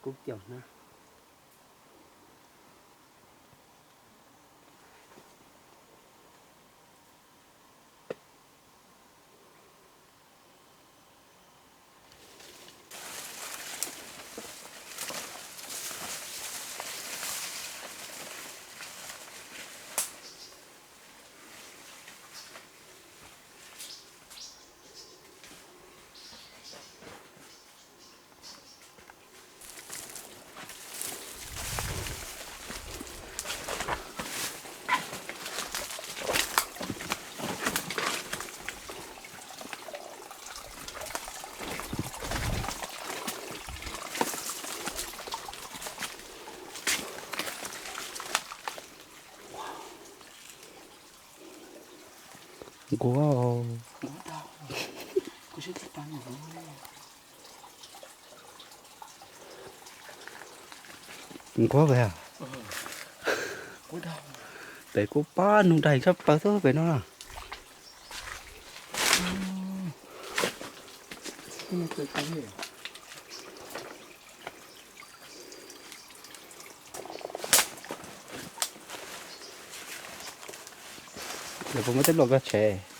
Kub kiaus na. Nquab. Nquab pem. Pem kuj pab nug daig tshaj plaws xwb pem no. Lawv puas muaj tej luam koj tsev?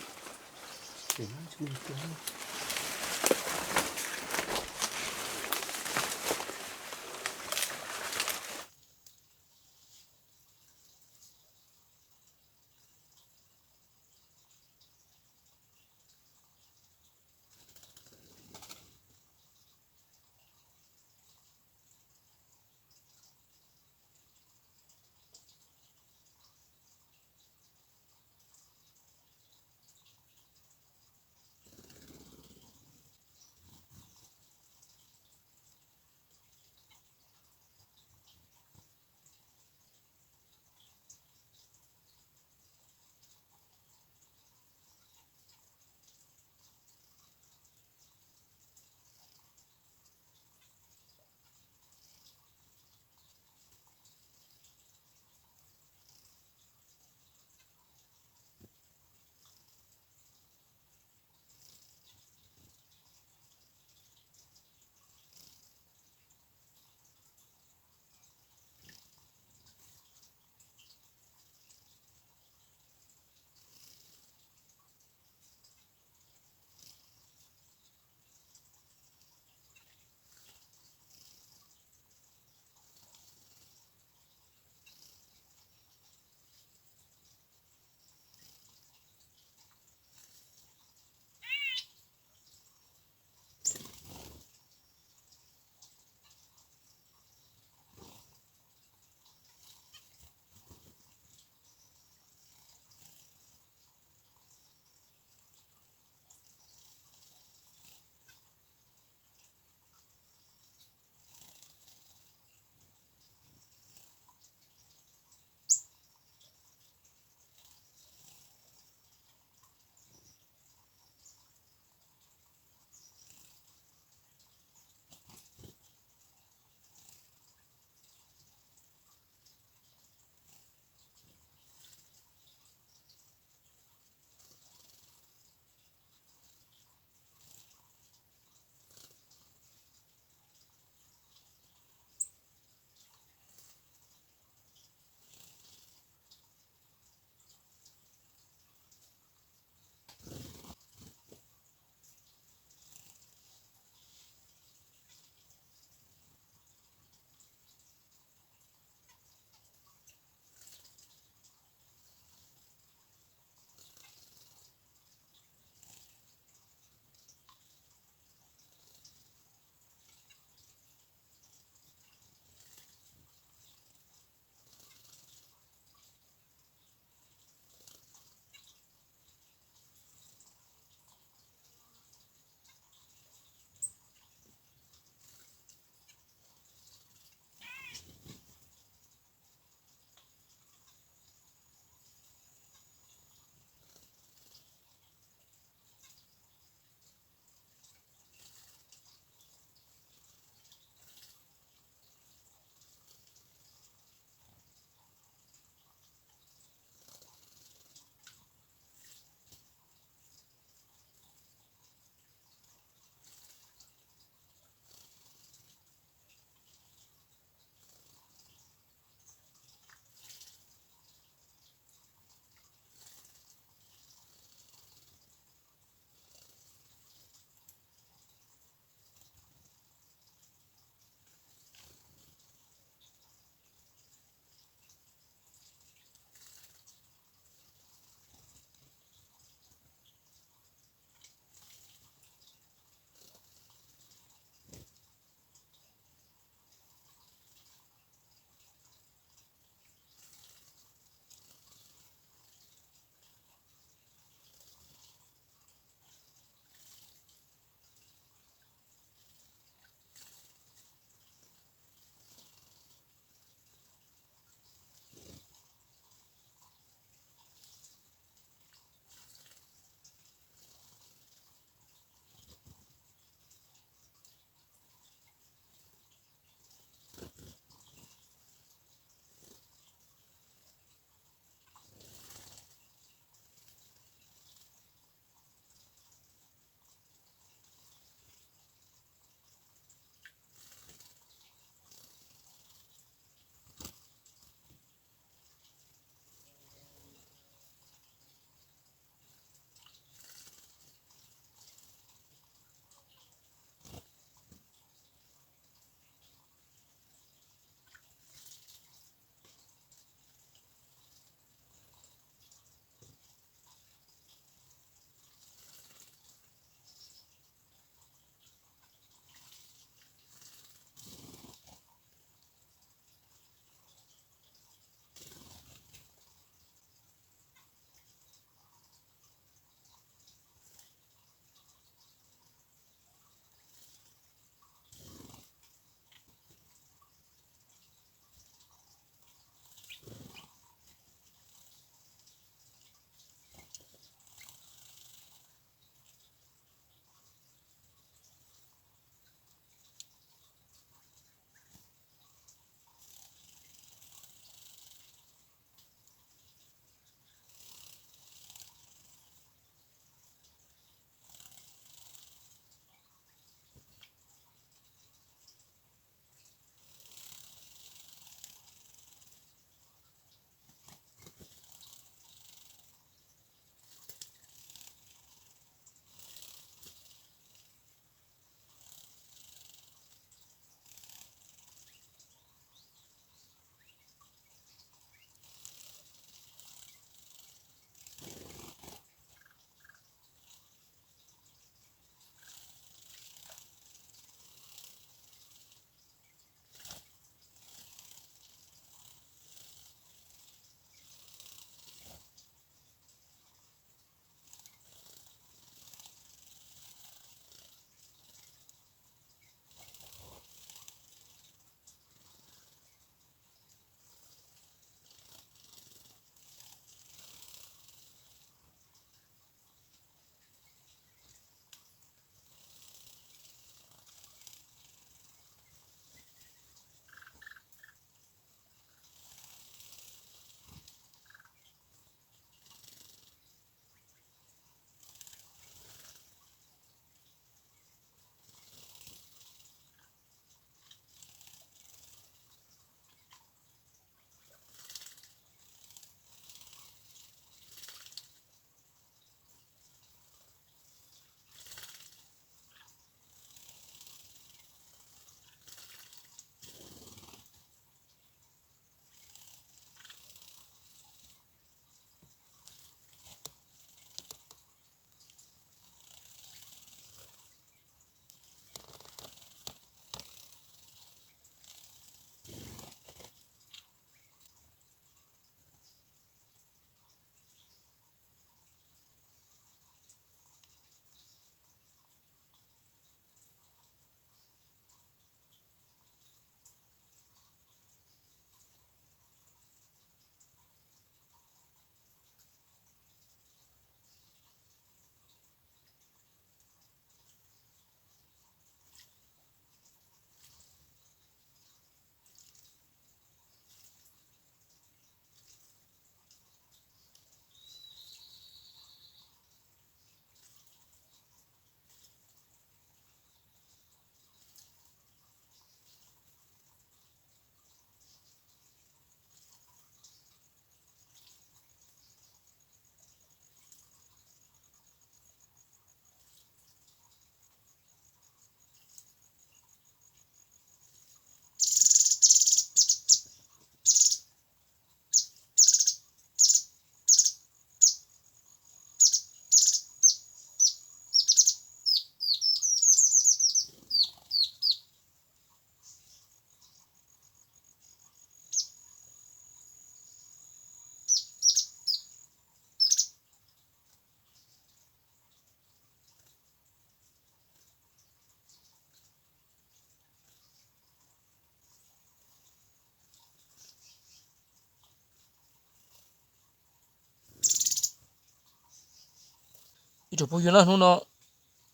Phooj ywg na, hnub no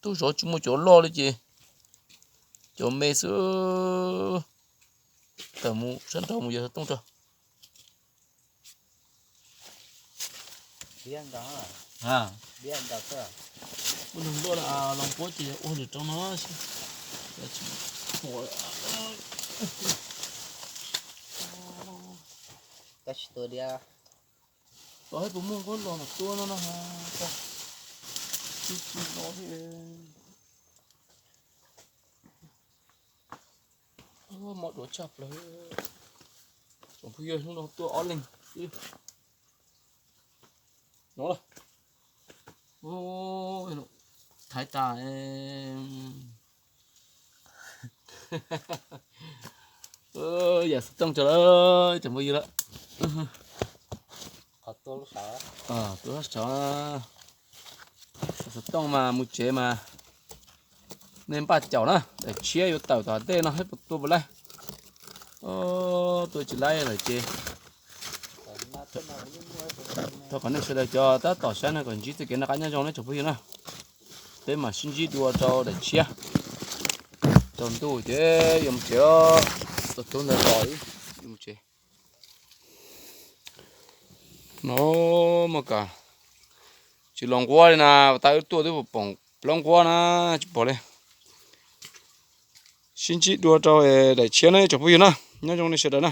tub zov tsis muaj cov loj li ces cov me xwb. Tawm mus sab nraud mus yos xov tooj rau. Ua nws loj los puab ces ua nws rau no xwb. Tab sis tua diab. Los hais puas muaj nqaub los mas tua no no. Tsis tsis los thiab. Mob duav tshaj plaws. Tsoom phooj ywg, hnub no tua ob leeg. No, thaiv tas. Yam xov tooj tso lawm tsoom phooj ywg lawm. Tua lub sawv, xov tooj mas mus tsev mas nej npaj caum na, daim tshiab yuav tawm tom hav dej no, puas tua puas laib. Tua tsis laib lawm ces thov kom nej sawv daws cov tab tom saib no kom ntsib txoj kev noj qab nyob zoo na tsoom phooj ywg na. Peb mam sib ntsib dua rau daim tshiab. Tsaus ntuj ces yuav mus tsev, txog tub ntawd los yuav mus tsev. No mas kam tsis los nquab li na, tas wb tuaj twb pom plaub nquab na, tsis pom li. Sib ntsib dua rau daim tshiab na tsoom phooj ywg na, nyob zoo nej sawv daws na.